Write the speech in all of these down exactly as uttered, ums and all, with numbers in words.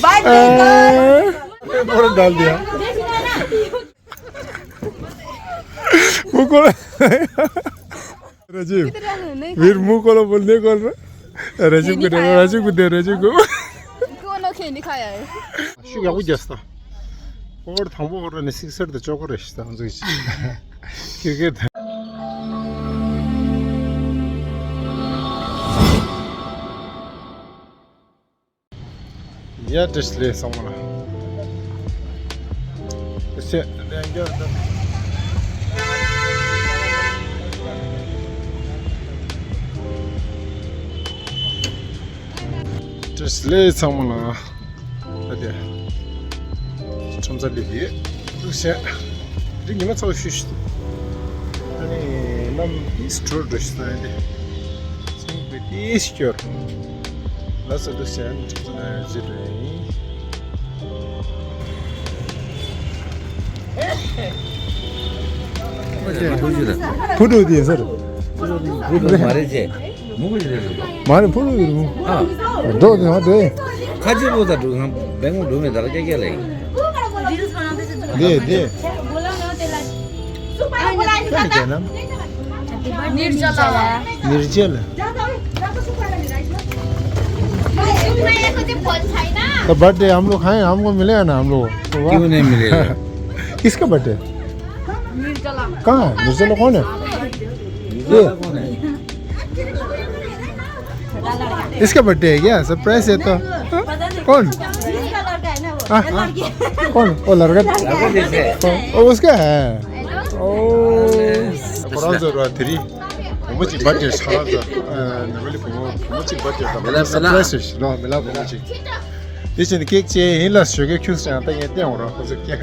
बाय। ए, बोल डाल दिया। मुंह खोलो। राजीव। वीर मुंह खोलो, बोल, नहीं खोल रहा। राजीव को दे, राजीव को दे, राजीव को। कौन ओके नहीं खाया है? ཤུགས་ཡག་པོ་རྒྱག་སོང་། ཨོ་དང་པོ་ཨོ་ར་ནི་སིག་སར་དུ་ཅོག་གོ་རེ་ཤི་ད་འཛུགས་ཤི། ཁིར་ཁིར་ད། ཡ་བཀྲ་ཤིས་བདེ་ལེགས་ཚང་མ་ལ། ཨ་ཤེ་ལན་རྒྱ་ད། བཀྲ་ཤིས་བདེ་ལེགས་ཚང་མ་ལ། ད་དེ། ཁྲོམ་ས་ལི་ལི། འདུག་ཤེ། འདི་ཉི་མ་ཚ་བ་ཤུ་ཤུ་འདུག་ཨ་ནི་གནམ་ཏིས་དྲོ་འགྲོ་ཤི་ས་ཡིན་ཏེ། ཚིག་པའི་ཏིས་སྐྱོར། ལ་ས་འདུག་ཤེ་ཨ་ནི་ཁྲོམ་ས་ལ་ཡོད་ཟེར་རེད། ཕུ་ཏུ་དེ་ཟེར། ཕུ་ཏུ་མ་རེད་ཅེ། མུ་གུ་ཞིག་རེད་འདུག་མ་རེད་ཕུ་ཏུ་རེད་མུ། ཨ། འགྲོ་དེ་ཧ་དེ། ཁ་ཆེ་པོ་དང་འགྲོ་ཧང་བེང་གོག་འགྲོ་མེད་ད་ར་ཀྱ་ཀྱ་ལེ། དེ་དེ། ཁ་ནི་ཀྱ་ན། ནིར་ཅ་ལ། ནིར་ཅ་ལ། तो बर्थडे हम लोग खाएं, हमको मिलेगा ना हम लोग को? वाह। क्यों नहीं मिलेगा? किसका बर्थडे? निर्जला। कहाँ है? निर्जला कौन है? ये? इसका बर्थडे है क्या? सरप्राइज है तो। हाँ? कौन? हाँ? कौन? वो लड़का? लड़का जैसे है। ओ, उसका है। ओ। Surprise है, रात्रि। ཁོ་མོ་གཅིག་བར་ཐེངས་ཧ་ལམ་ས། ཨ། ནི་མ་ལི་ཁོ་མོ་ཁོ་མོ་གཅིག་བར་ཐེངས་ཧ་ལམ་ས་པ་ར་ཡི་སི་ཞིག་རོ་མི་ལ་ཁོ་མོ་གཅིག་དེ་བཞིན་ཀེག་ཅེ་ཡིན་ལ་ཞོགས་ཀས་ཁྱུག་ཙང་ད་ངས་བསྟན་འོང་རོགས་ཁོ་ཚོ་ཀེག་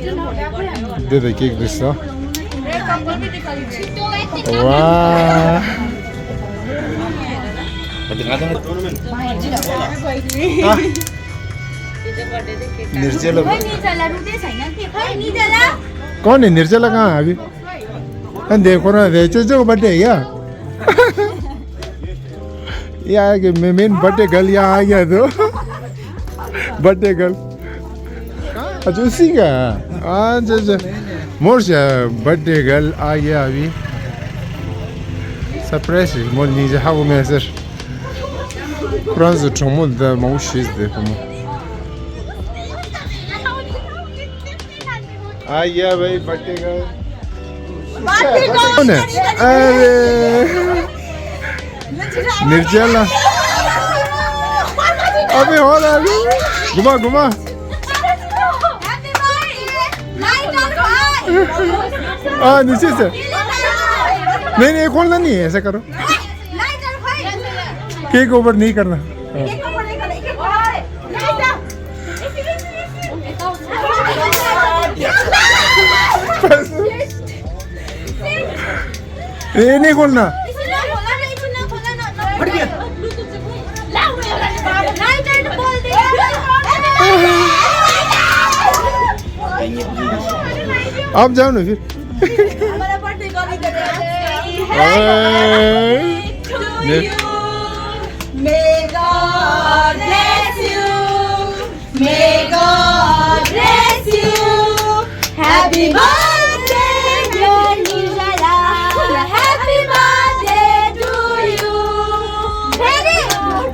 འདི་དང་ཀེག་འདི་སོ། ཝ། ཨ། ནིར་ཅེ་ལ། कौन है निर्जला कहाँ है अभी? अंधे को ना दे चो चो बर्थडे क्या? या कि मैं मेन बर्थडे गर्ल यहाँ आ गया तो। Birthday girl. अच्छा उसी का। अच्छा अच्छा। मोर से बर्थडे गर्ल आ गया अभी। सरप्राइज मोर नीचे हाउ में सर। फ्रांस ट्रोमो द माउशिस दे कोमो। आ गया भाई बर्थडे गर्ल। कौन है? अरे निर्जला। अबे हो रहा है। घुमा घुमा। हाँ नीचे से। नहीं नहीं खोलना नहीं है ऐसा करो। केक ओवर नहीं करना। हाँ। ए, नहीं खोलना। आप जाओ ना फिर। हमारा बर्थडे गर्ल इधर है। May God bless you. May God bless you. Happy birthday, dear Nirjala. Happy birthday to you. Very good.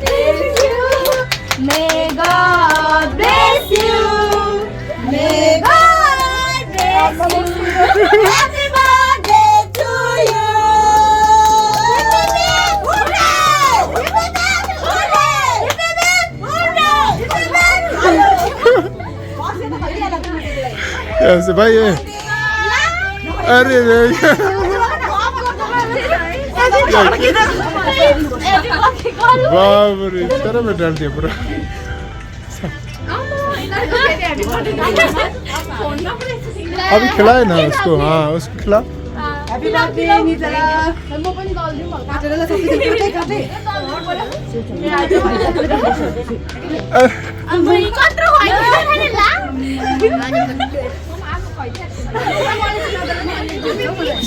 May God bless you. May God bless you. Happy birthday to you. ऐसे भाई ये। अरे रे। बाप रे, शर्म है डर दे पूरा। अभी खिलाए ना उसको, हाँ, उसको खिला। Happy birthday, Nirjala.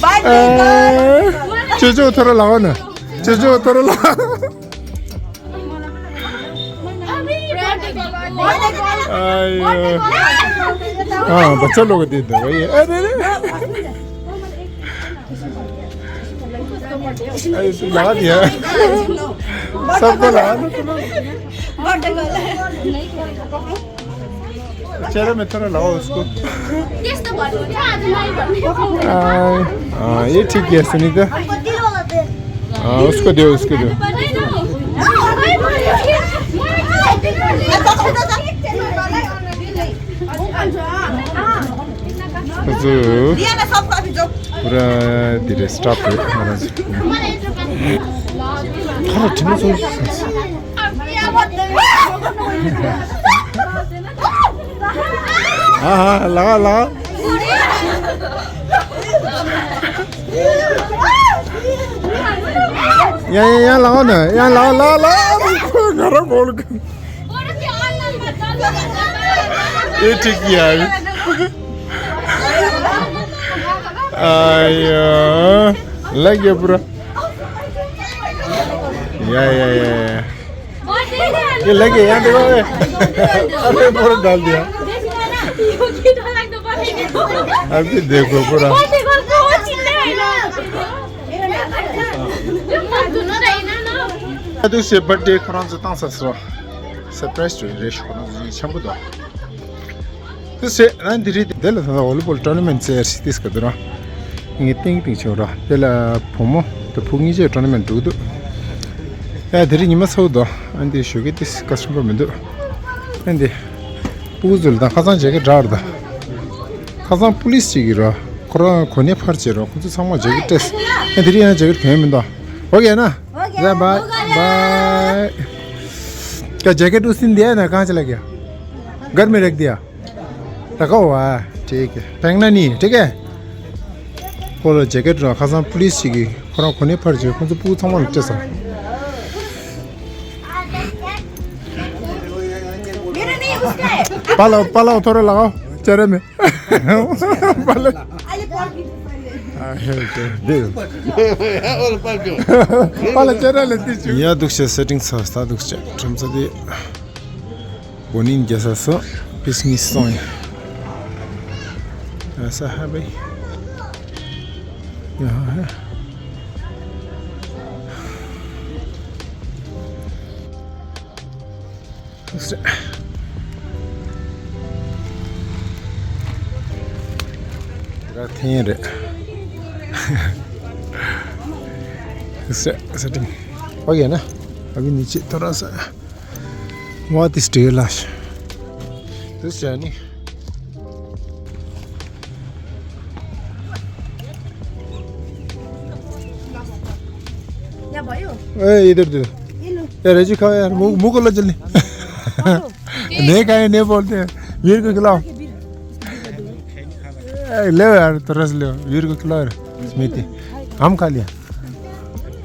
Bye, Nirjala. Cho Cho थोड़ा लाओ ना, चोचो थोड़ा लाओ। आयो। हाँ, बच्चा लोग दे दो भाई। अरे रे। अरे, तू लगा दिया। सबको लगा दो। चेहरे में थोड़ा लगाओ उसको। हाँ, हाँ, ये ठीक है, सुनीता। हाँ, उसको दो, उसको दो। हजुर। पुरा धेरै स्टाफ हो, महाराज। थोरै ठिक छ। हाँ, हाँ, लगा, लगा। यहाँ, यहाँ, यहाँ लगा ना, यहाँ लगा, लगा, लगा। घर खोल के। ये ठीक किया अभी। आयो, लग गया पूरा। या, या, या, या। ये लग गया, यहाँ देखो, ए। अरे, पूरा डाल दिया। अभी देखो पूरा। ད་དུང་སེ་བར་ཌེ་ཁོ་རང་ཚོ་བཏང་ས་སོ། སར་པ་རའི་ཛི་རེད་ཤག་ཁོ་རང་ཚོ་ཆེན་པོ་འདུག་དེ་སེ་ན་འདི་རེད། དེ་ལ་ད་ཝོ་ལི་བོལ་ཊོར་ན་མེན་ཊི་ཟེར་ཞིག་དེ་སྐད་དུ་ར། ངས་ཏིང་ཏིང་བྱེད་ར། དེ་ལ་བུ་མོ་དང་བུ་གཉིས་ཀྱི་ཊོར་ན་མེན་ཊི་འགྲོ་གི་འདུག་ཡ་དེ་རིང་ཉི་མ་ཚ་བོ་འདུག་ཨ་འདི་ཞོགས་ཀས་དེ་སྐར་ཆེན་པོ་མི་འདུག་ཨ་འདི་སྤུ་གུ་ཚོ་ལ་ད་ཁ་སང་ཇེ་ཀེ་ཊི་འདྲ་ར། ད་ཁ་སང་པུ་ལིས་ཅིག་གིས་ར། ཁོ་རང་གོ་གནས་འཕར་བྱས་ར། ཁོ་ཚོ་ཚང་མ་ཇེ་ཀེ་ཊི་སྤྲད། ཨ་འདི་རིང་ཡང་ཇེ་ཀེ་ཊི་གྱོན་མི་འདུག་ཨོ་ཀེ་ན། ཡ་བའི་བའི། ཀ་ཇེ་ཀེ་ཊི་ཨུ་སིན་དེ་ན་གང་ཅི་ལ་གི། घर में रख दिया। रखा हुआ है। ठीक है। फेंकना नहीं है, ठीक है। ཁོ་ལ་ཇེ་ཀེ་ཊི་ར་ཁ་སང་པུ་ལིས་ཅིག་གིས་ཁོ་རང་གོ་གནས་འཕར་བྱས་ཁོ་ཚོ་སྤུ་གུ་ཚང་མ་ལ་སྤྲད་སོང་། मेरा नहीं, उसका है। पालाओ, पालाओ, थोड़ा लगाओ चेहरे में। पाला। अरे, पाल की तो पहले। ཨ་ཧེ་ཏེ་འདི། པཱ་ལགས་ཁྱེད་རང་ལ་ཏི་ཅུ། ཡ་འདུག་བྱས་སེ་ཊིང་ཚར་ས་འདུག་བྱས་ཁྲིམས་ས་དེ། བོ་ནིང་རྒྱལ་ས་སོ། པིས་ནི་སོང་ཡ། ཡ་ས་ཧ་བེ། ཡ་ཧ་ཧ། ར་ཐེན་རེད། ས་ས་ཏིང་། ཨོ་ཡ་ན། ཨ་བི་ནི་ཅི་ཐོ་ར་ས། ཝ་ཏི་སྟེ་ལ་ཤ། དུ་ས་ནི། ए, इधर दे। ए, रजू खाओ यार, मुंह, मुंह खोलो जल्दी। नहीं खाए, नहीं बोलते हैं। वीर को खिलाओ। ए, ले यार, थोड़ा सा ले। वीर को खिलाओ यार। स्मृति, हम खा लिया।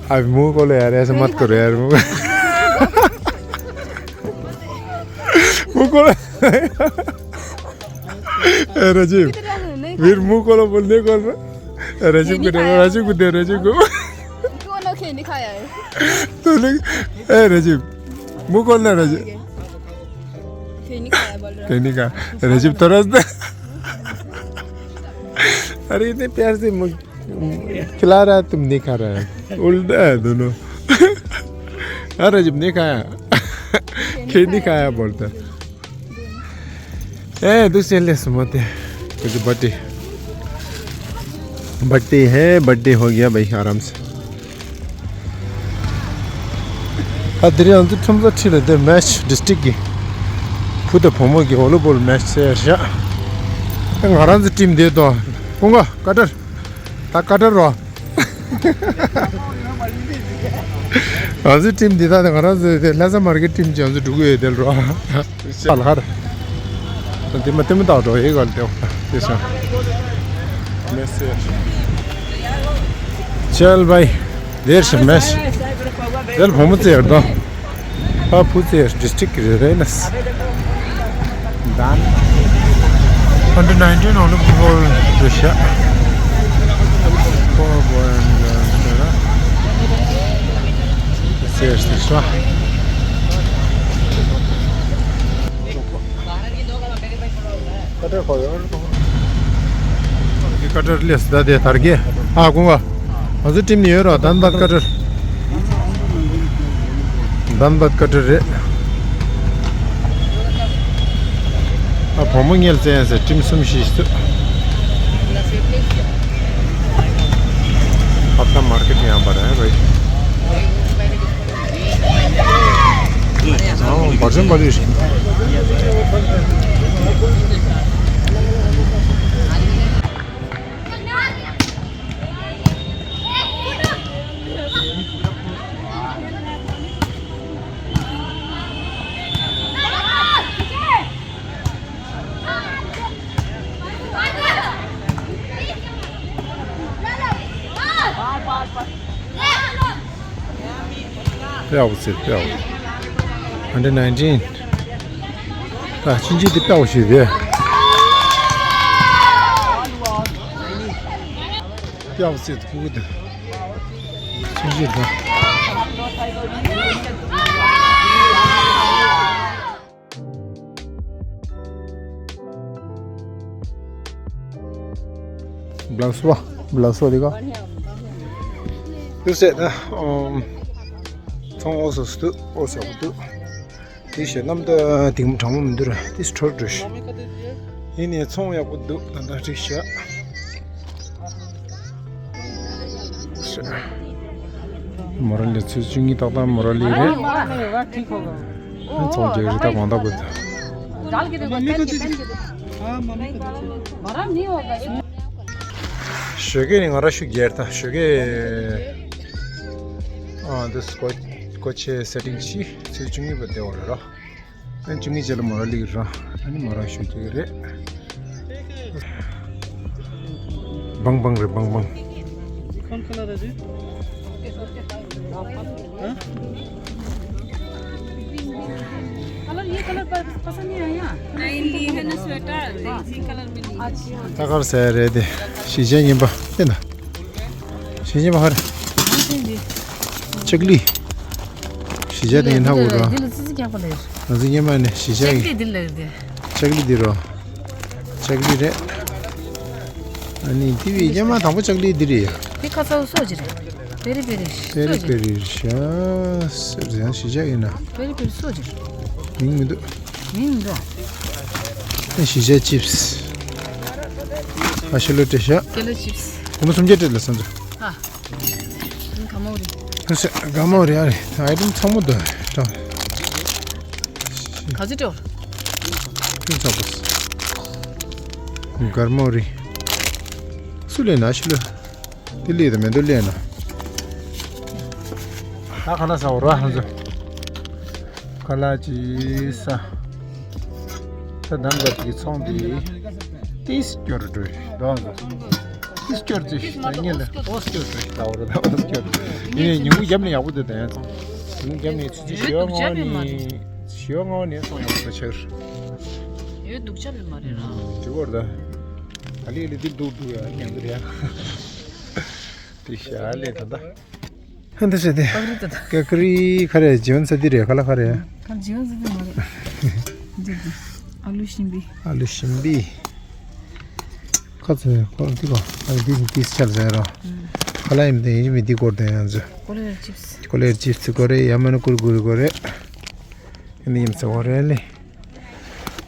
अब मुंह खोलो यार, ऐसा मत करो यार, मुंह। मुंह खोलो। ए, राजीव, वीर मुंह खोलो बोल, नहीं खोल रहा। राजीव को दे, राजीव को दे, राजीव को। कौन है, नहीं खाया है? तो नहीं, ए, राजीव, मुंह खोलना, राजीव। खैनी खाया बोल रहा। खैनी खा। राजीव, थोड़ा सा। अरे, इतने प्यार से मुझ खिला रहा है, तुम नहीं खा रहा है। उल्टा है दोनों। हाँ, राजीव नहीं खाया। खैनी खाया बोलता है। ए, दूसरे ले सुमते। ये तो बर्थडे। बर्थडे है, बर्थडे हो गया भाई, आराम से। ཨ་དེ་རིང་ང་ཚོ་ཁྲོམ་ས་ཁྲིད་ལ་དེ་མེཆ་ཌིས་ཊིག་གི་བུ་དང་བུ་མོ་གི་ཝོ་ལི་བོལ་མེཆ་ཟེར་ཡ་ཤག་ང་རང་ཚོ་ཊིམ་དེ་དོ། ཀུང་ག་ཀ་ཏར། ད་ཀ་ཏར་རོ། ང་ཚོའི་ཊིམ་འདི་དག་ང་རང་ཚོའི་དེ་ལྷ་ས་མར་ཀེ་ཊི་ཊིམ་གྱི་ང་ཚོ་འགྲོ་གི་ཡོད་དེ་རོ། ཨ་ལ་ཧར། འདི་མ་ལྟད་མོ་ལྟ་འགྲོ་ཡི་ག་ལ་དེ་དེ་སོང་། चल भाई, देर से मैच। चल, हम से यार दो। ཨ་ཕུ་ཙེ་ཌིས་ཊིག་རེད་རེད་ལ། ད་ཨན་ཌར་ནའིན་ཊིན་ཨོ་ལིམ་པིག་ཧོལ་རེད་ཤག་ཕོར་བོའི་ཨེན་ཌི་ཙེར་སི་ཤག་ཀ་ཊར་སླེབས་ད་དེ་དར་གེ། ཨ་ཁུང་བ། ང་ཚོ་ཁྲིམས་ནི་ཡོད་རོ་དན་བད་ཀ་ཊར། དན་བད་ཀ་ཊར་རེད། ཨ་བུ་མོ་ངལ་རྩེན་ཟེར་ཁྲིམས་གསུམ་བཞི་ཚོད། ཨ་ད་མར་ཀེ་ཊི་ཡང་པ་རེད་བས། ཨོ་བར་ཆེན་པ་རེད། དཔེ་ཡག་པོ་བྱས། དཔེ་ཡག་པོ། Under nineteen། ད་ཕྱིན་ཆད་དེ་དཔེ་ཡག་པོ་བྱས་ཏེ། དཔེ་ཡག་པོ་བྱས་ཏེ་ཕྲུ་གུ་དེ། ཕྱིན་ཆད་དེ། Black Swan། Black Swan དེ་ག་དུ་ཟེར་ན། ཨམ། ཚོང་འོག་སོ་སོ་འདུག་འོག་ཞོག་འདུག་དེ་ཞེ་གནམ་ད་དེང་གྲང་མོ་མི་འདུག་ར། དེ་སུ་འཕྲོར་འགྲོ་ཤི། ཡིན་ནའི་ཚོང་ཡག་པོ་འདུག་ད་ལྟ་འགྲིག་ཤག་མོ་ར་ལི་ཚོས་བཅུ་གཉིས་ཏག་ཏག་མོ་ར་ལི་རེད། ཚོང་རྒྱག་རེད་ད་གང་ལྟ་བུ། ཞོགས་ཀས་ནི་ང་ར་ཤུགས་རྒྱག་ད་ཞོགས་ཀས། ཨ་འདི་སྒོ་སྒོ་ཕྱེ་སེ་ཊིང་ཤི་ཚོས་བཅུ་གཉིས་པ་བསྡད་འོ་རེད་ར། ཨ་བཅུ་གཉིས་རྗེས་ལ་མོ་ར་ལི་ར། ཨ་ནི་མོ་ར་ཤུགས་རྒྱག་གི་རེད། བང་བང་རེད་བང་བང་། कौन कलर है जी? हाँ? कलर, ये कलर प- पसंद नहीं आया। नहीं, ली है ना स्वेटर, इसी कलर में ली। अच्छा। ད་ག་རེ་ཟེར་རེད་དེ། གཞིས་ཆགས་རྙིང་པ་དེ་ན། གཞིས་ཆགས་རྙིང་པ་ཧར། ལྕགས་ལི། གཞིས་ཆགས་དེ་ཡིན་ཐག་གོ་ར། འདི་ལ་ཙི་ཙི་རྒྱག་པ་ལས། ང་ཚོ་སྔོན་མ་ནས་གཞིས་ཆགས་ལྕགས་ལི་འདི་ལ་འདི། ལྕགས་ལི་འདི་རོ། ལྕགས་ལི་རེད། ཨ་ནི་དེ་བས་སྔོན་མ་དང་པོ་ལྕགས་ལི་འདི་རེད་ཡ། དེ་ཁ་ཚ་སོ་ཅི་རེད། པེ་རི་པེ་རི། པེ་རི་པེ་རི་ཤ་ཟེར་ཡང་གཞིས་ཆགས་ཡིན་ན། པེ་རི་པེ་རི་སོ་ཅི་རེད། མིང་མི་འདུག་མིང་མི་འདུག་ཨ་གཞིས་ཆགས་ཅིབ་སི། ཨ་ཤ་ལོ་ཏྲེ་ཤ། ཀེ་ལོ་ཅིབ་སི། སྒོར་མོ་སུམ་བརྒྱ་སྤྲད་ལ་སོང་ཚོ། ཨ། ག་མོ་རེད། ཁ་ཤས་ག་མོ་རེད་ཨ་རེད། ཨའི་ཊེམ་ཚང་མ་འདུག་ད། ག་ཚོད་སྤྲད། ཁྱོད་ཚོ་བོ། གར་མོ་རེད། སུ་ལས་ན་ཤི་ལོ། དེ་ལས་དང་མེ་འདོ་ལས་ན། ད་ཁ་ལག་ཟ་འོ་ར་ཧང་ཚོ། ཁ་ལག་ཅིག་ཟ། ད་དམ་པ་དེ་ཚོང་དེ། ཏིས་སྐྱོར་འགྲོ་རེད་འགྲོ་ཧང་ཚོ། ཏིས་སྐྱོར་ཅིག་ད་ཉིན་ལ་ཨོ་སྐྱོར་འགྲོ་ད་འོ་ར་ད་ཨོ་སྐྱོར་འགྲོ། ཡིན་ནའི་ཉིན་གུང་རྒྱབ་ནས་ཡག་པོ་འདུག་ད་ཡང་ཚོང་། ཉིན་གུང་རྒྱབ་ནས་ཆུ་ཚོད་བཞི་པ་ལྔ་པ་ནས་བཞི་པ་ལྔ་པ་ནས་ཚོང་ཡག་པོ་འདུག་ཆགས། ཡོད་སྡུག་ཅག་ལས་མ་རེད་ར། དེ་བར་ད། ཨ་ལི་ཨ་ལི་འདི་འདུག་འདུག་ཡ་ཉན་གི་རེད་ཡ། དེ་ཤ་ལས་ད་ད། ཧན་ད་ཟེར་ཏེ། ཀ་ཀ་རི་ད་ད། ཀ་ཀ་རི་ཁ་རེ་ཇོན་ས་འདི་རེད་ཁ་ལ་ཁ་རེ། ཁ་ཇོན་ས་འདི་མ་རེད། འདི་འདི། ཨ་ལུ་ཤིང་པི། ཨ་ལུ་ཤིང་པི། ཁ་ཚོས་ཁོ་འདི་གོ་ཨ་འདི་འདི་ཆར་ཟེར་རོ། ཁ་ལ་ཡིན་དེ་ཡིན་མི་འདི་སྐོར་དེ་ཡང་ཚོ། ཀོ་ལེར་ཅིབ་སི། ཀོ་ལེར་ཅིབ་སི་ཀོ་རེ་ཡ་མ་ན་ཀུར་ཀུར་ཀོ་རེ། ཨ་ནི་ཡིན་ཚེ་འོ་རེ་ལེ།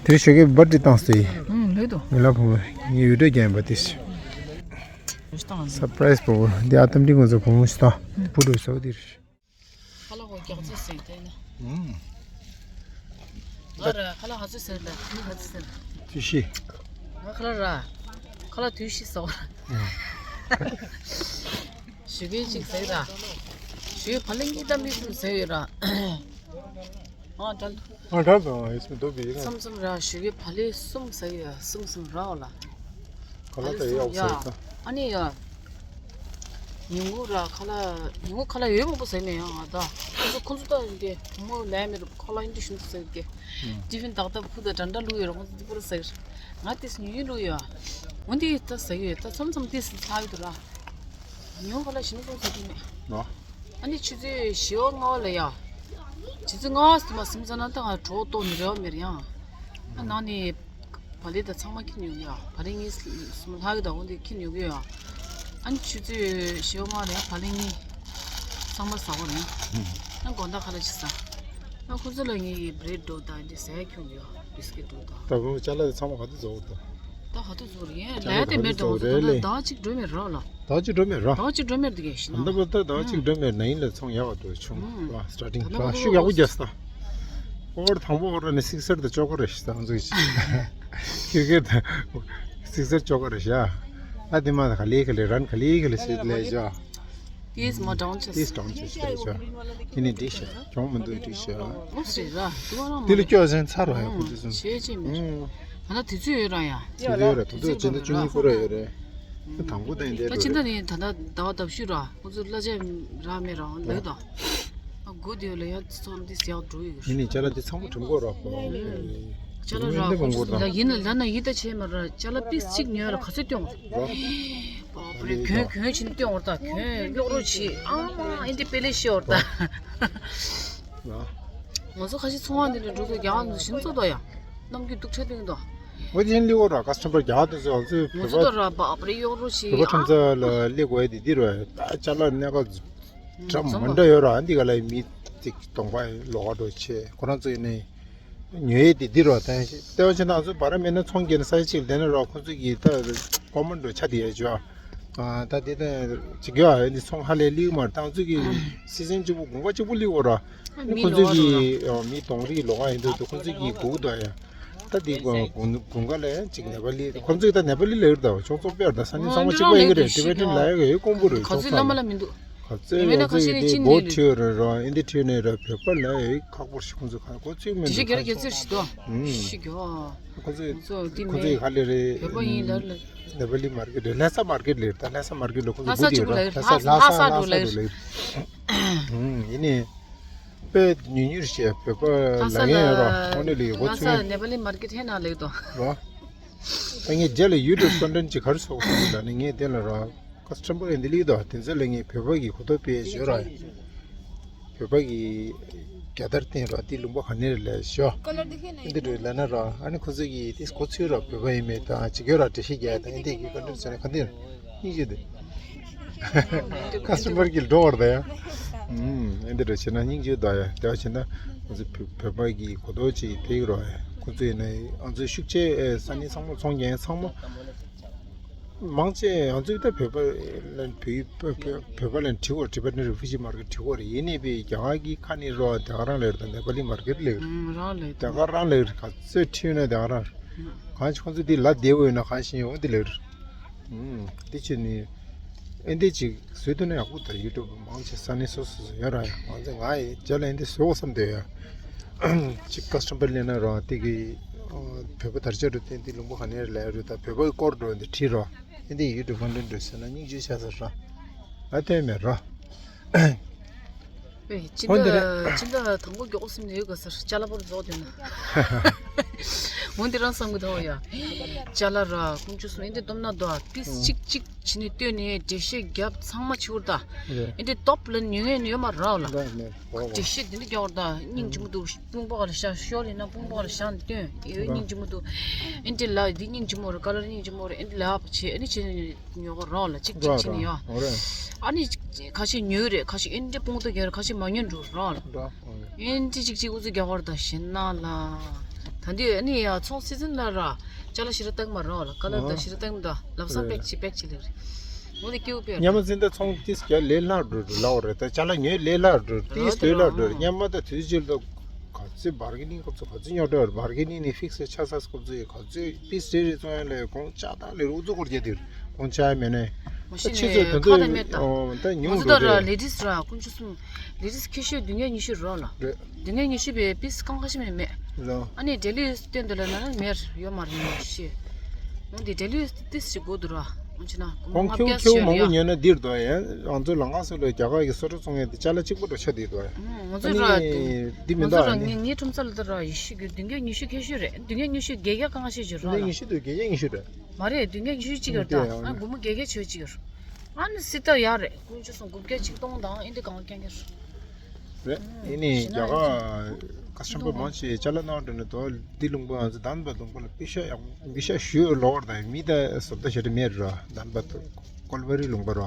དེ་རིང་ཞོགས་ཀས་བར་ཌེ་བཏང་སྟེ། ཨུམ་ལོས་དོ། ངེད་ལ་བུ་མོ་ངའི་ཡུལ་གྲོས་རྒྱག་ཡིན་པ་དེ། སུར་པ་རའི་སི་པོ་འདི་ཨ་ཏམ་ཏི་ང་ཚོ་བུ་མོ་ཞིག་དང་བུ་འགྲོ་ས་འོ་དེ་རེད། ཁ་ལག་གོ་རྒྱག་རྩིས་ཟིན་དེ་ན། ཨུམ། ང་ར་ཁ་ལག་ཧ་ཚོད་ཟེར་ལ་ཧ་ཚོད་ཟེར། དུས་ཤི། ང་ཁ་ལག་ར། ཁ་ལག་དུས་ཤི་ཟ་བ་ར། ཨུམ། ཞོགས་ཀས་གཅིག་ཟ་གི་ར། ཞོགས་ཀས་བ་ལེ་གཉིས་དང་མི་གསུམ་ཟ་གི་ར། ཨ་འདྲ། ཨ་འདྲ་དང་ཨེ་སུ་འདུག་པའི་ཡིན་ན། མཚམས་མཚམས་ར་ཞོགས་ཀས་བ་ལེ་གསུམ་ཟ་གི་ཡ་གསུམ་གསུམ་ར་འོ་ལ། ག་ལ་ད་ཡག་ཟེར་ད། ཨ་ནི་ཡ། ཉིན་གུང་ར་ཁ་ལག་ཉིན་གུང་ཁ་ལག་ཡོད་མང་པོ་ཟ་མེད་ཡང་ང་ད། ཁོ་ཚོ་ཁོ་ཚོ་ད་འདི་བུ་མོ་ལས་མེད་རུ་ཁ་ལག་ཡིན་དུ་ཞུ་འདུག་ཟ་གི། ཨུམ། ཏི་ཕིན་ཏག་ཏག་ཕུ་ད་འདྲ་འདྲ་བླུག་ཡོད་ར་ཁོ་ཚོ་འདི་པུ་ར་ཟ་གི། ང་ཏིས་ཉུང་ཉུང་བླུག་ཡོད། འོན་ཏེ་ད་ཟ་གི་ཡོད་ད་མཚམས་མཚམས་ཏིས་ཚ་གི་འདུག་ར། ཉོ་ག་ལ་ཞིམ་སོང་ཟེར་གྱི་མེད། ནོ། ཨ་ནི་ཆུ་ཚོད་བཞི་པ་ལྔ་པ་ལ་ཡ། ཆུ་ཚོད་ལྔ་པ་ཟིན་མ་ཟིན་ཙ་ན་ད་ང་གྲོགས་ཏོག་ནི་རེ་བ་མེད་ཡང་། ཨ་ནང་ནས། བ་ལི་ད་ཚང་མ་ཁྱེར་ཡོང་གི་ཡོད། བ་ལི་གཉིས་གསུམ་ལྷག་གི་ད་འོང་དེ་ཁྱེར་ཡོང་གི་ཡོད། ཨ་ནི་ཆུ་ཚོད་བཞི་པ་མ་རེད། བ་ལི་གཉིས་ཚང་མ་ཟ་བ་རེད། ཨ་དགོང་དག་ཁ་ལག་ཅིག་ཟ། ཨ་ཁོ་ཚོ་ལ་ངས་བྲེད་འགྲོ་དང་འདི་ཟས་ཁྱོང་གི་ཡོད། བིས་ཀིཊ་འགྲོ་དང་། ད་བུ་ཅ་ལག་དེ་ཚང་མ་ག་དུས་བཟོ་འོ་ད། ད་ག་དུས་བཟོ་རེད། ཡིན་ལས་དེ་མེད་འགྲོ་ད་ཟླ་གཅིག་འགྲོ་མེད་རོགས་ལ། ཟླ་གཅིག་འགྲོ་མེད་རོགས། ཟླ་གཅིག་འགྲོ་མེད་དེ་གས་ཤི་ན། ད་ལྟ་བར་ད་ཟླ་གཅིག་འགྲོ་མེད་ན་ཡིན་ལ་ཚོང་ཡག་པ་འགྲོ་བྱུང་། ཨ་སི་ཊར་ཊིང་ད་ལྟ་ཤུགས་ཡག་པོ་རྒྱག་ས། ཨོར་དང་པོ་ཨོར་ནི་སིག་སར་དུ་ཅོ་ག་རེ་ཞིག་དང་ཚོ་ཞིག་ཁྱེད་ཁྱེད་དང་སིག་སར་ཅོ་ག་རེ་ཞག་ཨ་དེ་མ་ག་ལེ་ག་ལེ་རན་ག་ལེ་ག་ལེ་ཞིག་ལས་ཞག་ཏིས་མ་གྲང་ཆེ། ཏིས་གྲང་ཆེ་ཞིག་ལས་ཞག་ཡིན་ནི་འདི་ཞག་གྱོང་མི་འདུག་འདི་ཞག་ཨོ་སི་ར་དུ་བ་རང་དེ་ལ་སྐྱོ་ཟན་ཚར་བ་ཡ་ཁོ་ཚོ་སུན། ཤེས་ཅེ་མི་ད་ན་དུས་ཚོད་ཡོད་ར་ཡ། དུས་ཚོད་ཡོད་ར་དུས་ཚོད་ཅི་འདྲ་བཅུ་གཉིས་ཀོ་ར་ཡོད་རེད། དང་པོ་དང་འདྲ་ད་ཕྱི་ཟླ་ནི་ད་ལྟ་ཟླ་བ་ལྟ་བཤུས་ར། ཁོ་ཚོ་གླ་ཆ་རག་མེད་རག་ལོས་དང་། ཨ་སྒོ་དེ་ལ་ཡང་ཚོང་འདི་ཟེར་ཡག་འགྲོ་ཡོད། ཡིན་ནི་ཅ་ལག་འདི་ཚང་མ་གྲུང་གོ་རག་པ། ཅ་ལག་རག་ཁོ་ཚོ་ལ་ཡིན་ལ་ལ་ན་ཡིད་ད་ཆེ་མ་ར་ཅ་ལག་པིས་གཅིག་ཉོས་ལ་ག་ཚོད་སྟོན། གྱོན་གྱོན་ཕྱིན་སྟོན་བར་ད་གྱོན་གཡོག་རོགས་བྱེད་ཨ་མ་ཨེ་འདི་དཔེ་ལེ་ཤི་བར་ད། ང་ཚོ་ཁ་ཤས་ཚོང་བ་འདི་ལ་འགྲོ་དུས་རྒྱ་གར་ཚོ་ཞིམ་ཚོ་དོ་ཡ། གནམ་རྒྱུན་སྡུག་ཁྲ་དུང་དོ། ངོ་དེ་ལི་འོ་ར་ཀ་སི་ཊ་མར་རྒྱ་གར་དེ་ཚོ་ང་ཚོའི་ང་བོད་ཚོ་པ་དོ་ར་བ་ཨ་པ་རེ་གཡོག་རོགས་བྱེད་བོད་པ་ཁྲོམ་ས་ལ་སླེབས་དགོས་ཡ་དེ་འདི་རུ་ཡ་ད་ཅ་ལག་གནས་སྐབས་འདྲ་མི་འདྲ་ཡོད་ར་འདི་ག་ལ་མི་ཚིག་གདོང་པ་ལོག་འགྲོ་ཆེ་ཁོ་རང་ཚོ་ཡིན་ནའི་ཉོ་ཡས་དེ་འདི་རུ་བ་ལྟ་ཡ་ཤེས་ལྟེ་བ་ཆེ་ན་ང་ཚོ་བ་ར་མེད་ན་ཚོང་རྒྱག་ན་ས་ཆ་གཅིག་ལ་བསྡད་ན་ར་ཁོ་ཚོ་གིས་ད་ཀོ་མན་འགྲོ་ཆ་དེ་ཡ་ཅོ། ད་དེ་ད་ཅིག་ཡོད་ཨ་ནི་ཚོང་ཧ་ལས་ལིག་མར་ཏང་ཚུལ་གྱི་སི་སེམ་གཅིག་པུ་དགུན་ཁ་གཅིག་པུ་ལིག་འོ་ར། ཁོ་ཚོས་ཀྱི་མི་གདོང་རིས་ལོག་ཡིན་དུས་ཁོ་ཚོས་ཀྱི་སྒུག་དོ་ཡ། ད་དེ་དགུན་དགུན་ཁ་ལ་ཅིག་ནེ་པ་ལི་ཁོ་ཚོས་ད་ནེ་པ་ལི་ལེར་ད་ཕྱོགས་ཚོགས་པའི་ད་ས་ནི་ཚང་མ་གཅིག་པ་ཡིན་གི་རེད། ཏི་བེ་ཏན་ལ་ཡ་ཡོད་ཀོང་པོ་རེད། ཁོ་ཚོས་བླ་མ་ལ་མི་འདུག་ཁོ་ཚོས་ཡོད་ཚོས་དེ་བོ་ཁྲིའོ་རེད་ར་ཨིན་དི་ཁྲིའོ་ནས་ར་བོད་པ་ལ་ཡ་ཁག་པོ་ཞིག་ཁོ་ཚོས་ཁ་ཁོ་ཚོས་མི་འདུག་ཁ་ཤས་ཁོ་ཚོས། ཁོ་ཚོ་ཁོ་ཚོ་ཡི་ཧ་ལས་རེད། བོད་པ་ཡིན་ལར་ལ། ནེ་པ་ལི་མར་ཀེ་ཊ་རེད། ལྷ་ས་མར་ཀེ་ཊ་ལེར་ད་ལྷ་ས་མར་ཀེ་ཊ་ལ་ཁོ་ཚོ་ལྷ་ས་སྒུག་དེ་ཡོད་ར། ལྷ་ས་ལྷ་ས་ལྷ་ས་ལྷ་ས་སྒུག་ལེར། ཡིན་ནི། དཔེ་ཉུང་ཉུང་ཞེས་བོད་པ་ལ་ངན་ཡོད་ར་ཁོང་ནི་ལི་གོ་ཚུལ། ལྷ་ས་ནེ་པ་ལི་མར་ཀེ་ཊ་ཧེ་ན་ལེགས་དོ། ར། ད་ངས་རྗེས་ལ་ཡུ་ཊུབ་ཀོན་ཊེན་ཅིག་ག་རེ་བཟོ་དགོས་ཟེར་ལ་ནི་ངས་དེ་ལ་ར། ཀ་སི་ཊ་མར་འདི་ལིག་དོ་དེ་ཚོ་ལ་ངས་བོད་པ་གི་གོ་རྟོགས་སྤེལ་ཞོར་ར། བོད་པ་གི་རྒྱལ་དར་བསྟན་ར་འདི་ལུང་པ་ག་ནས་རེད་ལས་ཞོ། འདི་འདྲ་ལ་ན་ར་ཨ་ནི་ཁོ་ཚོ་གི་དེ་གོ་ཚུལ་ར་བོད་པ་ཡིན་མེད་དང་ཅི་གོ་ར་འགྲེལ་བཤད་རྒྱག་དང་འདི་གི་ཀོན་ཊེན་ཟེར་ན་ག་འདི་སྙིང་རྗེ་འདི། ཀ་སི་ཊ་མར་གི་འགྲོ་བར་ད་ཡ། ཨུམ་འདི་འདྲ་བྱས་ན་སྙིང་རྗེ་ད་ཡ་དེ་བ་བྱས་ན་ཁོ་ཚོ་བོད་པ་གི་གོ་རྟོགས་ཅིག་དེ་གི་ར་ཡ་ཁོ་ཚོ་ཡིན་ན་ང་ཚོའི་ཤུགས་ཆེ་ས་གནས་ཚང་མ་ཚོང་རྒྱག་ཚང་མ། མང་ཆེ་ང་ཚོའི་ད་བོད་པ་ལ་བོད་བོད་བོད་པ་ལ་བྲིས་བོ་ཊི་བེ་ཊན་རི་ཕུ་ཇི་མར་ཀེ་ཊི་བྲིས་བོ་རེད། ཡིན་ནའི་བས་རྒྱ་གར་གྱི་ཁ་ནས་རོ་དེ་ག་རང་ལེར་དང་ནེ་པ་ལི་མར་ཀེ་ཊི་ལེར། རང་ལེར་དེ་ག་རང་ལེར་ག་ཚོད་ཁྲིད་ན་དེ་ག་རང་གང་ཞིག་ཁོང་ཚོ་འདི་ལ་བདེ་བོ་ཡོད་ན་གང་ཞིག་ཡོང་འདི་ལེར། འདི་ཆེ་ནི་ཨེ་འདི་ཅིག་བཟོས་ཐུབ་ན་ཡག་པོ་ད་ཡུ་ཊུབ་མང་ཆེ་ས་གནས་སོ་སོ་སོ་ཡོད་ར་ཡང་ང་ཚོ་ང་ཡི་རྗེས་ལ་ཨེ་འདི་བཟོ་བསམ་འདོད་ཡ། ཅིག་ཀ་སི་ཊ་མར་ལེན་ན་རང་དེ་གི་བོད་པ་དར་ཆ་རུ་བསྟན་དེ་ལུང་པ་ག་ནས་ལས་རུ་ད་བོད་པ་གི་སྐོར་འགྲོ་འདི་བྲིས་རོགས་ཨེ་འདི་ཡུ་ཊུབ་ཀོན་ཊེན་འགྲོ་ཟེར་ན་སྙིང་རྗེ་ཆགས་ས་ར་ཨ་ཐོན་མེད་རོ། ཨེ་ཅི་འདྲ་ཅི་འདྲ་དང་པོ་མགྱོགས་སེམས་ནས་ཡོད་ག་སར་ཅ་ལག་པོར་རྫོགས་དུས་ན། འོན་ཏེ་རང་བསམ་གི་འདུག་ཡ། ཅ་ལག་ར་ཀུན་སྤྱོད་གསུམ་ཨེ་འདི་སྡོམ་ན་འདུག་ཨ་ཏིས་གཅིག་གཅིག་བྱས་ནས་བཏོན་ནས་འགྲེལ་བཤད་རྒྱབ་ཚང་མ་བྱེད་འུར་ད། ཨེ་འདི་སྟོབས་ལ་ཉོ་ངེས་ཡོད་མ་རེད་ལ། འགྲེལ་བཤད་འདི་འདྲ་རྒྱག་འུར་ད་སྙིང་རྗེ་མོ་འདུག་དཔུང་པ་ག་ལ་བཞག་ཤོག་ལེ་ན་དཔུང་པ་ག་ལ་བཞག་ནས་བཏོན་ཨེ་སྙིང་རྗེ་མོ་འདུག་ཨེ་འདི་ལ་འདི་སྙིང་རྗེ་མོ་རེད་ཀ་ལར་སྙིང་རྗེ་མོ་རེད་ཨེ་འདི་ལ་བྱེད་ཨེ་འདི་བྱེད་ནས་ཉོ་ག་རོགས་ལ་གཅིག་གཅིག་བྱས་ནས་ཡོད། ཨ་ནི་ཁ་ཤས་ཉོས་རེད་ཁ་ཤས་ཨེ་འདྲ་དཔུང་དུ་རྒྱག་རེད་ཁ་ཤས་མ་ཉོས་འགྲོ་རོགས་ལ། ཨེ་འདྲ་གཅིག་གཅིག་ཨུ་ཚུགས་རྒྱག་བར་ད་ཞེ་ན་ལ། ད་འདི་ཨ་ནི་ཡ་ཚོང་སི་ཛིན་ལ་ར་ཅ་ལག་ཞེ་དྲག་བཏང་མ་རོགས་ལ་ཀ་ལར་ད་ཞེ་དྲག་བཏང་མ་ད་ལབ་སང་པེག་ཅི་པེག་ཅི་ལེ་རེད། འོ་དེ་སྐྱེ་བོ་པེ་རེད། ཉམས་འཛིན་ད་ཚོང་ཏིས་རྒྱ་ལས་སླ་འགྲོ་འགྲོ་ལའོ་རེད་ད་ཅ་ལག་ཉོས་ལས་སླ་འགྲོ་ཏིས་སྟོད་སླ་འགྲོ་ཉམས་ད་དུས་ཅིག་ལ། ག་ཚོད་བར་གི་ནི་སྐབས་སུ་ག་ཚོད་ཉོ་འདྲ་བར་གི་ནི་ནི་ཕིག་སེ་ཆ་ས་སྐབས་སུ་ག་ཚོད་པིས་རེ་རེ་བཙོང་ཡ་ལས་གོང་ཆ་དང་ལས་རུ་ཚོ་སྐོར་རྒྱ་དེར་གོང་ཆ་ཡ་མེད་ནས་ད་ཕྱི་ཚོད་དོན་དག་ད་ཉུང་འགྲོ་རེད། ལེ་ཌིས་ར་ཀུན་སྤྱོད་གསུམ་ལེ་ཌིས་ཁེ་ཤོས་བདུན་བརྒྱ་ཉི་ཤུ་རོ་ལ། རེད། བདུན་བརྒྱ་ཉི་ཤུ་བའི་པིས་གང་ཁ་ཤི་མེད་མེད། ལོ། ཨ་ནི་ཌེ་ལི་སྟོན་དུ་ལ་ན་མེར་ཡོད་མ་རེད་ཤི། འོན་ཏེ་ཌེ་ལི་ཏིས་ཞིག་དགོས་འདུག་ར། འོན་ཅི་ན་གོང་ཁེའུ་ཁེའུ་མང་པོ་ཉོས་ན་འདིར་འདུག་ཡ། ང་ཚོའི་ལ་ང་སོ་ལ་རྒྱ་གར་གྱི་སོ་ཊ་ཚོང་ཡ་དེ་ཅ་ལག་གཅིག་པོ་འདྲ་ཆགས་བསྡད་འདུག་ཡ། ང་ཚོ་ར་འདི་མི་འདུག་ཡ། ངའི་ཁྲོམ་ས་ལ་ད་ར་ཡི་ཤི་གི་བདུན་བརྒྱ་ཉི་ཤུ་ཁེ་ཤོས་རེད། བདུན་བརྒྱ་ཉི་ཤུ་བརྒྱད་བརྒྱ་གང་ཤེས་ཀྱི་ར་ལ། ཉི་ཤུ་དང་བརྒྱད་བརྒྱ་ཉི་ཤུ་རེད། མ་རེད་བདུན་བརྒྱ་ཉི་ཤུ་གཅིག་ཡོད་ད། ཨ་སྒོར་མོ་བརྒྱད་བརྒྱ་ཆོད་གཅིག་ཡོད། ཨ་ནི་སི་ཏ་ཡག་རེད་ཀུན་སྤྱོད་གསུམ་དགུ་བརྒྱ་ཆིག་སྟོང་དང་ཨེ་འདྲ་གང་རྐྱང་རྐྱང་རེད། ཨེ་ནི་རྒྱ་གར་ ཆེན་པོ་མང་ཆེ་ཅ་ལག་ནང་དུ་ནི་དོ་འདི་ལུང་པ་ང་ཚོ་དན་པ་ལུང་པ་ལ་པེ་ཤ་ཡག་པེ་ཤ་ཞུ་ལོག་དང་མི་ད་བཟོ་ལྟ་ཞེ་དྲག་མེད་ར། དན་པ་ཀོལ་བ་རི་ལུང་པ་ར།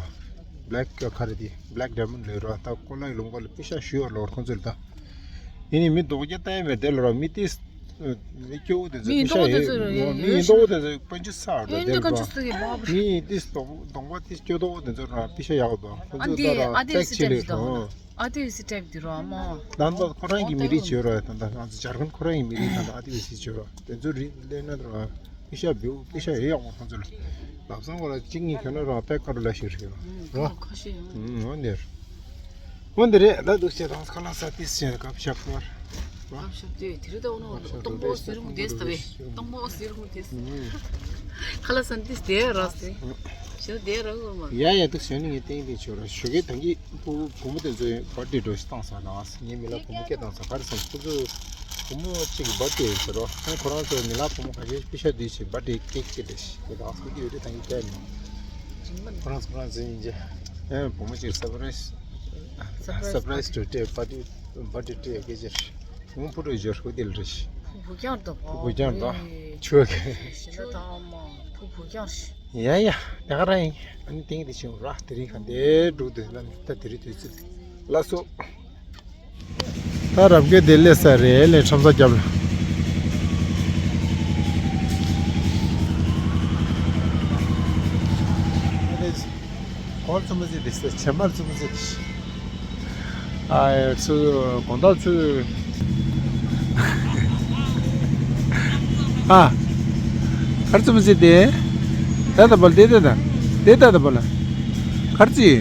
Black Curry དེ་Black Diamond ལས་ར། ད་ཀོ་ལའི་ལུང་པ་ལ་པེ་ཤ་ཞུ་ལོག་ཁོང་ཚོ་ལ་ད། ཡིན་ནི་མི་རྡོག་རྒྱ་ལྟ་ཡ་མེད་དེ་ལ་ར། མི་ཏིས་མི་སྐྱོ་བོ་དེ་ཚོ་མི་པེ་ཤ་རྡོག་དེ་ཡོད་ཚོ་ར་མི་ཡིན་རྡོག་དེ་ཚོ་པན་ཆུ་ས་ར་ཡོད་དེ་འདི་ལ་ག་ར་ཆུ་ས་གི་བ་མི་ཏིས་རྡོག་རྡོག་པ་ཏིས་སྐྱོ་རྡོག་དེ་ཚོ་ར་པེ་ཤ་ཡག་པ་ཁོང་ཨ་ཚོ་འདི་ད་ར་ཨ་འདི་ཏེག་སི་ཆེ་ལེ་ཊེབ་ར། ཨ་ཏི་ཝི་སི་ཊེབ་འདི་རོ་མོ། ནང་པ་ཁོ་རང་གི་མི་རིགས་བྱོས་རོགས། ད་ལྟ་ང་ཚོ་ཇར་ཁན་ཁོ་རང་གི་མི་རིགས་ད་ལྟ་ཨ་ཏི་ཝི་སི་བྱོས་རོགས། དེ་ཚོ་རིགས་ལས་ན་རོགས་པེ་ཤ་བེའུ་པེ་ཤ་ཡོད་ཡག་མོ་ཁོང་ཚོ་ལ། ལབ་སང་ཁོ་ལ་གཅིག་གཉིས་ཁྱོད་ན་རོགས་པེ་ཀར་ལ་ཤེར་ཤེར་རོགས། ཁ་ཤེ་ཡང་། ཨུམ་འོ་འདིར། འོ་འདི་རེད་ལ་འདུག་བྱས་དང་ཁ་ལག་ས་ཏིས་བྱས་ཀབ་ཤ་ཀོར། ཨ་ཤ་དེ་དེ་རེད་ད། འོ་ནོ་སྟོང་པོ་ཟེར་ཧུང་དེ་ཟེར་བས། སྟོང་པོ་ཟེར་ཧུང་དེ་ཟེར། ཁ་ལག་ས་ཏིས་དེ་ར་སེ། ཞེ་དེ་ར་གོ་མ། ཡ་ཡ་འདུག་བྱས་ནི་ངས་ཏིང་ཏིང་བྱོས་རོགས། ཞོགས་ཀས་ད་གི་བུ་བུ་མོ་དེ་ཚོས་བར་ཐི་ཌེ་འགྲོ་ཞིག་བཏང་ས་ན་ངའི་མི་ལ་བུ་མོ་སྐད་བཏང་ས་ག་རེ་ཟེར་ན་ཁོ་ཚོ་བུ་མོ་གཅིག་གི་བར་ཐི་ཌེ་ཡིན་ཟེར་རོ། ཨ་ཁོ་རང་ཚོ་མི་ལ་བུ་མོ་ག་གེ་པེ་ཤ་བསྡུས་ཤིག་བར་ཐི་ཌེ་ཀེག་སྐྱེ་དེ་ཞིག་དེ་དང་སྐུ་དུས་ཡོད་དེ་ད་གི་སྐད་མོ་ཁོ་རང་ཚོ་ཁོ་རང་ཚོ་ཡིན་གྱི། ཨེ་བུ་མོ་གཅིག་སར་པ་རའི་སི་སར་པ་རའི་སི་ཊུ་ཌེ་བར་ཐི་ཌེ་བར་ཐི་ཌེ་སྐད་ཆ་རེད། བུ་མོ་བུ་ཕྲུག་ཡོད་ཁུ་དེ་ལ་རེད། བུ་རྐྱང་དང་བུ་རྐྱང་དང་ཆོས་གི་ཞེ་ད་དང་མ་བུ་བུ་རྐྱང་ཞེ། ཡ་ཡ། ད་ག་རང་ཡིན། ཨ་ནི་ཏིང་དེ་ཕྱིན་ར། དེ་རིང་ག་འདྲ་འགྲོ་འདུག་ལ་ནི་ད་དེ་རིང་དུས་ཚོད་ལ་སོ། ད་རབ་རྒྱས་དེ་སླེབས་ས་རེད་ལས་ཁྲོམ་ས་རྒྱབ་ལ། གོར་ཚོ་མི་ཟེར་དེ་ཟེར་བྱེ་མར་ཚོ་མི་ཟེར་དེ། ཨ་ཡ་ཚུ་དགོང་དག་ཚུ། ཨ། ཁར་ཙི་མི་ཟེར་དེ། ད་ད་པལ་དེ་ད་ད། དེ་ད་ད་པལ། ཁར་ཙི།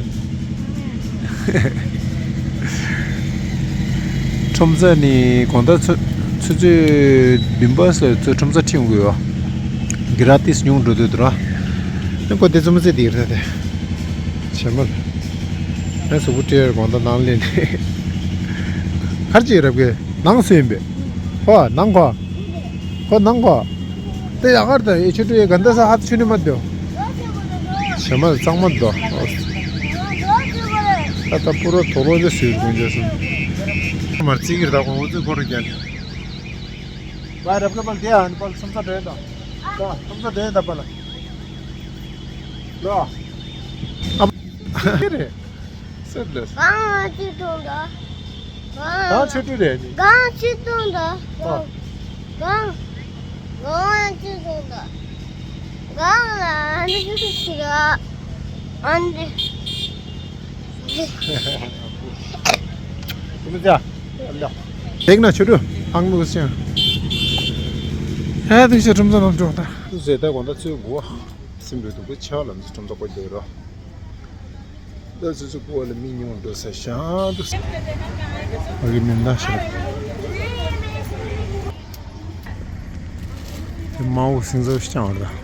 ཁྲོམ་ས་ནི་དགོང་དག་ཚུ་ཚུ་ཚུ་བདུན་པ་སོ་ཚུ་ཁྲོམ་ས་ཁྲིད་འོང་གི་ཡོད། གི་ར་ཏིས་ཉུང་འགྲོ་དུས་དུ་ར། ཨ་ཁོ་དེ་ཙི་མི་ཟེར་དེ་རེད་དེ། བྱེ་མར། ཨ་གཟུགས་པོ་བཀྲེས་དགོང་དག་ནང་ལེན་ནས། ཁར་ཅིག་རབ་གི་ནང་སུ་ཡིན་པས། ཁོ་ནང་ཁོ། ཁོ་ནང་ཁོ། དེ་ཡག་གར་དང་ཨེ་ཆུ་ཏུ་ཡེ་ག་འདྲ་ས་ཧ་ཆུ་ནི་མ་འདོ། བྱེ་མར་གཙང་མ་འདོ། ཨ་ད་པུ་རོ་དོ་རོ་ཇ་སུའི་དགོན་ཇ་སུ། མར་རྩིས་ཀྱི་ར་ད་ཁོ་འུ་ཚོའི་སྐོར་རྒྱག་ནས། བ་རབ་གི་པལ་དེ་ཨ་ནི་པལ་ཁྲོམ་ས་འདྲེན་དང་། ད་ཁྲོམ་ས་འདྲེན་དང་པལ། ལོ། ཨ་མ་རེད། སེར་ལས། གང་ཅི་དང་ད། གང་ཆེ་ཏུ་རེད་ནི། གང་ཅི་དང་ད། ཨ། གང་། གང་ཅི་དང་ད། གང་ལ་ཨ་ནི་ཅི་ཞིག་ར། ཨ་ནི། ཀུ་ལུ་ཅ། ཨ་ལ། དེག་ན་ཆུ་རུ། ཨང་ལུ་ཅ། ཧེ་དེ་ཤ་ཁྲོམ་ས་ནང་འགྲོ་ད། ཏུ་ཟེ་ད་གོང་ད་ཚོད་གོ། སིམ་རུ་དུ་གོ་ཆ་ལམ་ཁྲོམ་ས་གོ་རྒྱུ་རོ། ད་སུ་སུ་ཀུ་བ་ལ་མི་ཉུང་འགྲོ་ས་ཤང་དུ། ཨ་གི་མིན་ད་ཤང་། དེ་མ་འོ་སིང་ཟོ་ཤང་བར་ད།